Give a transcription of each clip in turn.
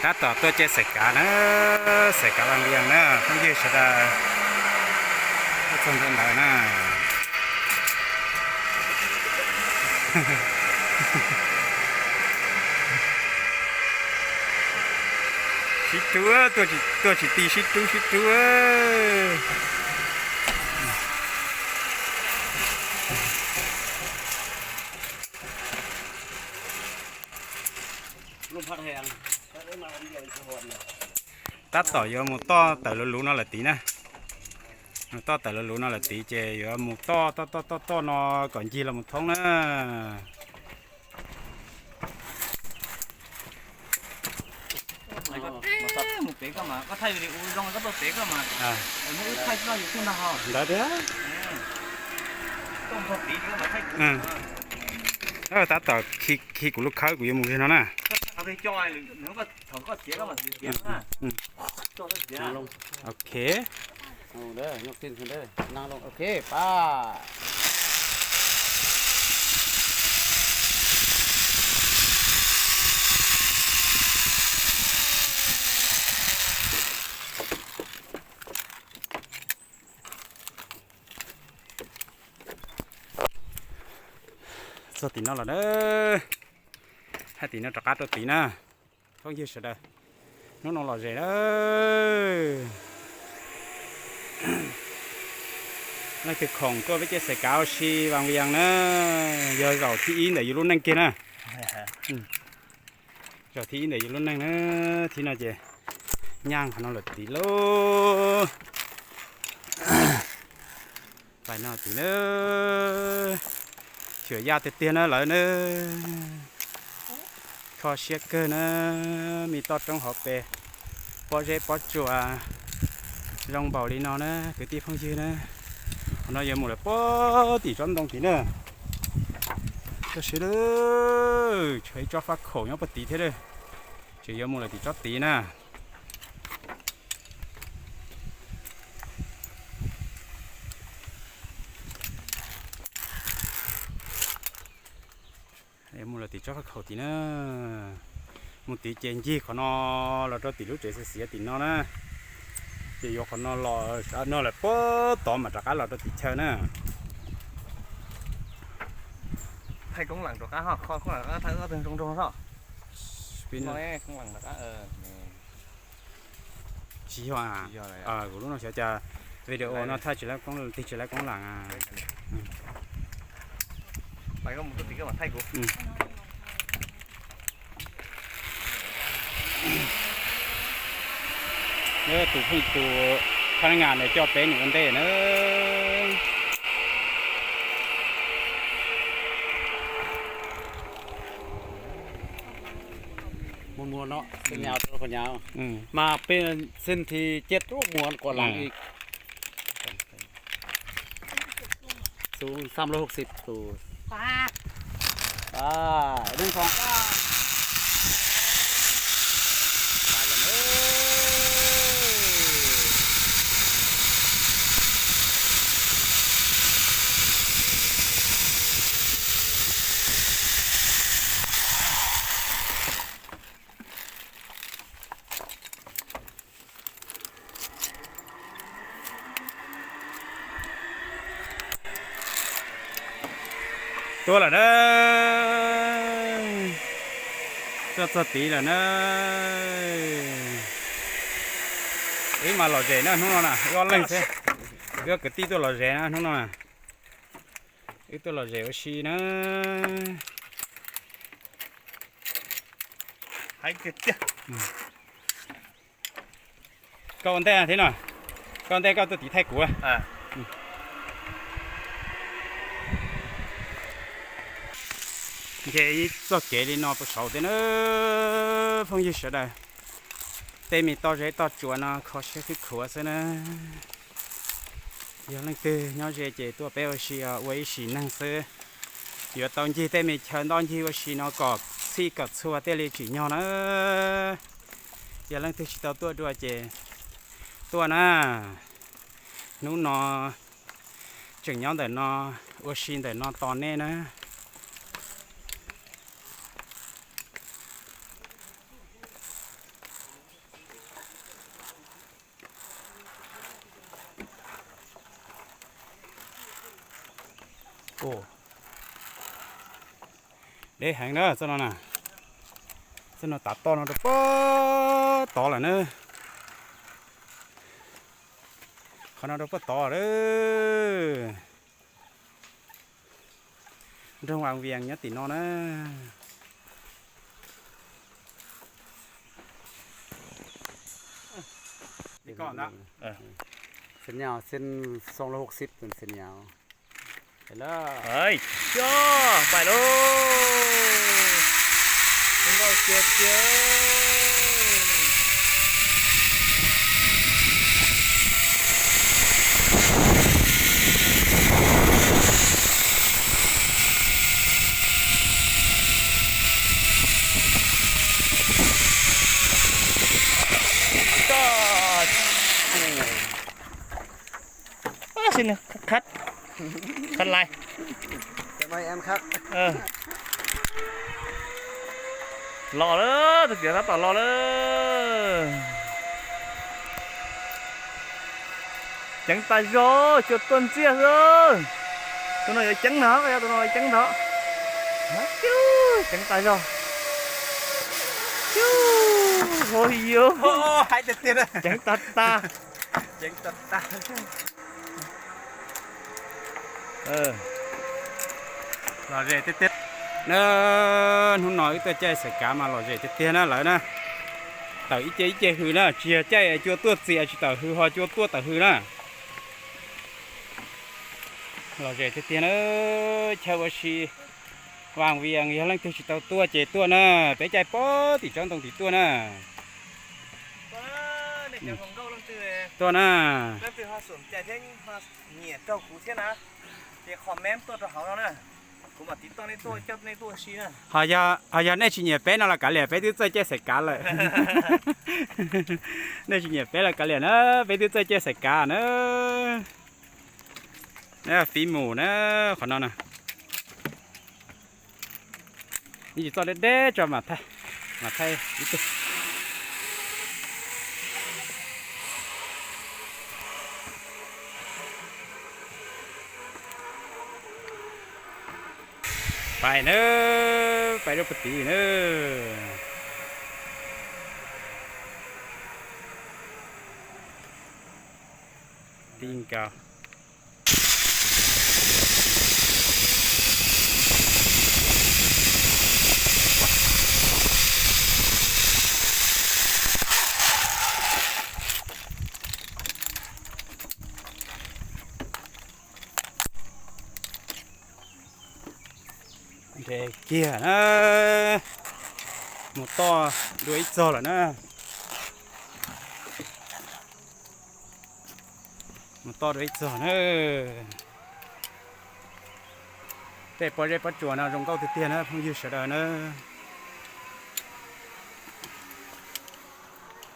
Tab tom tuaj caij xaim kav na, xaim kav Vaj Vias na phooj ywg sawv daws. Tuaj txog ntua ntawd na. Sib rub, tuaj tsis ti sib rub sib rub. Tab tom yuav mus toj tawm luv luv no lawm tid na. Mus toj tawm luv luv no lawm tid ces yuav mus toj toj toj toj toj no kom ncig los mus thoob na. Ntawd tiag. Tab tom khi kuv lub khawb kuv yuav mus ze no na. Ok. Ok, pa. Txog tim no lawm na. Hais tim no rov qab rau tim na. Phooj ywg sawv daws, hnub no lom zem na. Leej twg khoom tuaj peb caij xaim kav ua si Vaj Vias na, yog zaum thib ib ntawm yus lub neej kiag na. Zaum thib ib ntawm yus lub neej na, thib no ces nyaj qhov no lawm tid lauj. Pais no tid na, xyuam yaj tiag tiag na lawv na. Kho siab kawg na, me toj roob hauv pes, pob zeb pob tsuas zoo npaum li no na kwv tij phooj ywg na. Qhov no yuav mus lawm puag tim tsob ntoo tid na. Tab sis tshuav ib tsob faj khaum nyob puag tid thiab, tseem yuav mus lawm tim tsob tid na. Mus lawm tim tsob faj khaum tid na. Mus tid ces ncig qhov no los rau tim lub tsev xiav xiav tim no na. Ces yuav qhov no los no lawm puag tod mam rov qab los rau tim chaw na. Thaij koob leem rov qab, kho koob leem rov qab, thaij ob tug nroo nroo no. Tsis yog, kuv lub no xyov cas video no thaij tsis laib koob, tig tsis laib koob leem. Tus phooj tus phab ngas nws coj peb nws ua ntej na. Muag muag no, xeeb nyav rau qhov nyav. Mas peb xeeb thib ciaj rau muag kom lees ib Số xăm lô hốc xịt tù. Ba. Ba. Đừng phòng. Ba lần ơi. Tuaj lawm na. Tuaj txog tid lawm na. Wb mas lom zem na hnub no na, wb ob leeg xwb. Wb ob kwv tij tuaj lom zem na hnub no na. Wb tuaj lom zem ua si na. Koj ua ntej thiab no, koj ua ntej koj tuaj tiv thaiv kuv. Nce ib txoj kev li no puas saud thiab na, phooj ywg sawv daws. Tej me toj zeb toj tsua no kho siab khwb khuav xwb na. Yog leej twg nyob ze ces tuaj peb ua si ua ib sim neej xwb. Yuav tau ncig tej me chaw ntoj ncig ua si no kom txhij kom txhua thiaj li tsim nyog na. Yog leej twg tsis tau tuaj dua ces tuaj na. Hnub no tseem nyob ntawm no ua si ntawm no tos nej na. Deb heev na txoj no na. Txoj no tav toj no rau puag tod lawm na. Qhov no rau puag tod lawm. Nroog Vaj Vias nyob tim no na. Xees nyas, xees xoom los hauv xib, xees nyas. Coj pais lauj. Nkauj tiag tiag. Coj. Tab sis nws khab, khab lai. Los lawm, tus tiav tab tom los lawm. Ceev tas zog, cua tuaj ntxiag xwb. Tus no yuav ceev ntag, yog tus no yuav ceev ntag. Ceev tas zog. Ua yuav ceev tas tas. Los zem tiag tiag na. Hnub no wb tuaj caij xaim kav mas los zem tiag tiag na lawv na. Tawm ib ce ib ce hws na, tsis yog caij cua tuaj txias tsis tawm hws ho cua tuaj tawm hws na. Los zem tiag tiag na. Chaw ua si Vaj Vias, yog leej twg tsis tau tuaj ces tuaj na. Peb caij puag tim tsob ntoo tim tuaj na. Tuaj na. Ho yog, ho yog nej tsis nyiam peb no los kav liam, peb twb txawj caij xaim kav lawm. Nej tsis nyiam peb los kav liam na, peb twb txawj caij xaim kav na. Fiv mus na, qhov no na. Ib tsis txoj deb deb tso mas thaij ib tug. Pais na, pais rau puag tid na. Ti nkaus. Nres kiag na. Mus toj dua ib txog lawm na. Mus toj dua ib txog na. Tej pob zeb pob tsuas no zoo nkauj tiag tiag na phooj ywg sawv daws na.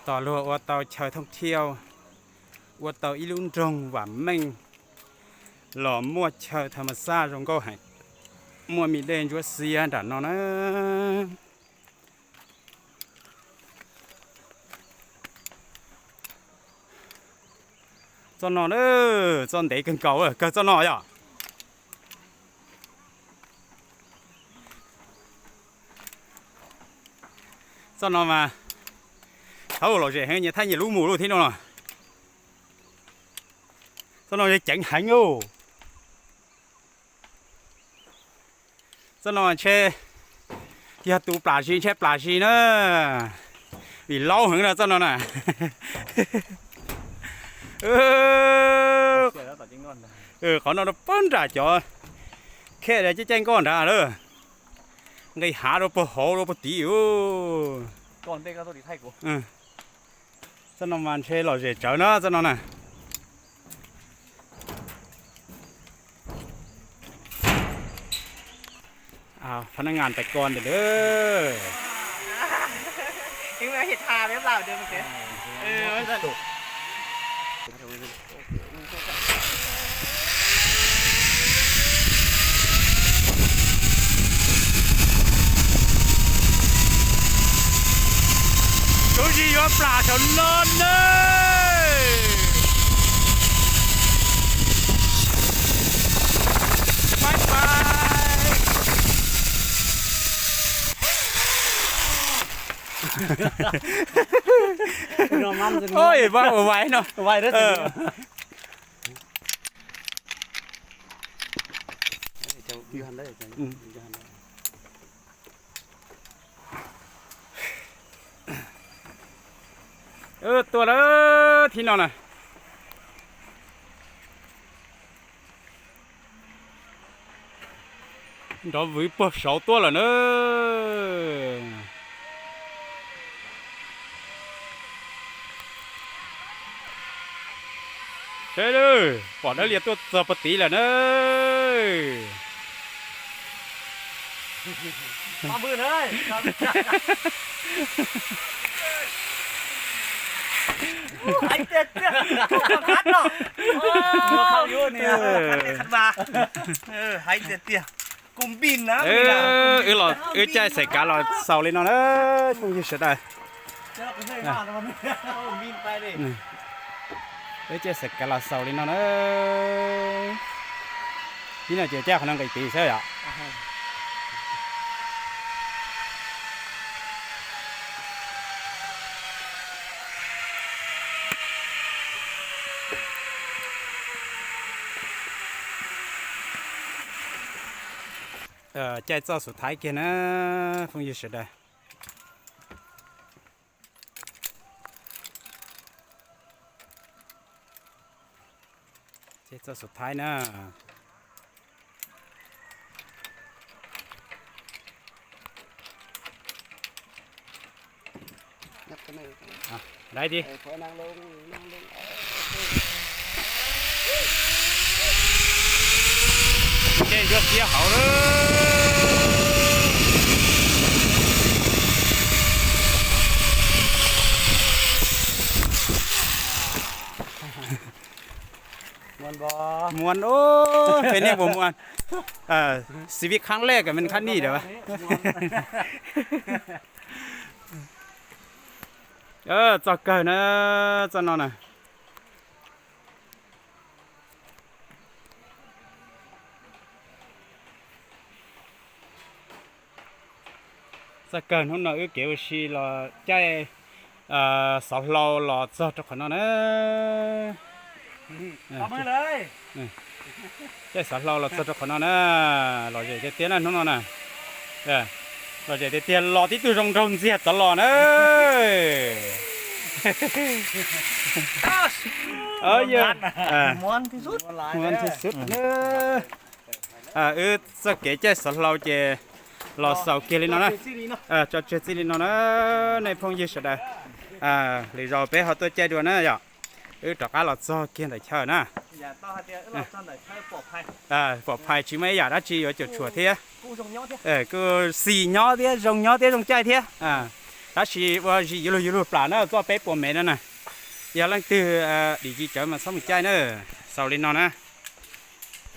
Tos luag ua tau chaw thooj thiauj, ua tau ib lub nroog vam meej los muaj chaw thas mas xaj zoo nkauj heev, muaj me dej ntsuab xiab nram no na. Txoj no, txoj ntev kawg nkaus, kawg txoj no yom. Txoj no mas thaum lom zem heev nyias thaij nyias lub mus lub thib no los. Txoj no ceev heev. Txoj no ntshe yog tus plam zis ntshe plam zis na, vim laub heev na txoj no na. Qhov no rau puag nram cov khej caij caij nkoj nrad lawm, nqis hav rau puag hauv rau puag tid. Txoj no mas ntshe lom zem tsawv na txoj no na. Phab nab ngas tais ko ntawm lawm. Lub zis yuav plam saum no nawb. Paib pas Oj, vaj ua vais no. Tuaj lawm thib no na. Nrov vwv puag saud tuaj lawm na. Seb, pom dawb lias tuaj txog puag tid lawm na. Wb los wb caij xaim kav los xaus li no na, phooj ywg sawv daws. Wb caij xaim kav los xaus li no na. Ib no ces caij qhov no nqis tid xwb yom. Caij txoj xub thaiv kiag na, phooj ywg sawv daws. Caij txoj xub thaiv na. Dai ti. Caij ntsuab xiab hauv lawm. Muaj, peb niag puas muaj? Xib vib khab lej kom me khab nij lawm. Txoj kawg na, txoj no na. Txoj kawg hnub no wb kev ua si los caij xov hlau los txog rau qhov no na. Caij xov hlau los txog rau qhov no na. Lom zem tiag tiag na hnub no na. Lom zem tiag tiag, los tib tug zoo nraug ntxiag tod los na. Wb txoj kev caij xov hlau ces los xaus kiag li no na. Tso tseg txij li no na, nej phooj ywg sawv daws. Lwm zaus peb ho tuaj caij dua na yom. Wb rov qab los txog kiag ntawm chaw na. Pom phais tsis muaj ib yam dab tsi yuav cuam tshuam thiab. Kuj xis nyob thiab, zoo nyob thiab, zoo caij thiab. Tab sis ua zim yuav luag yuav luag plam na, txoj peb puas mev no na. Yog leej twg dim tsis tsawv mas txhob mus caij na. Xaus li no na.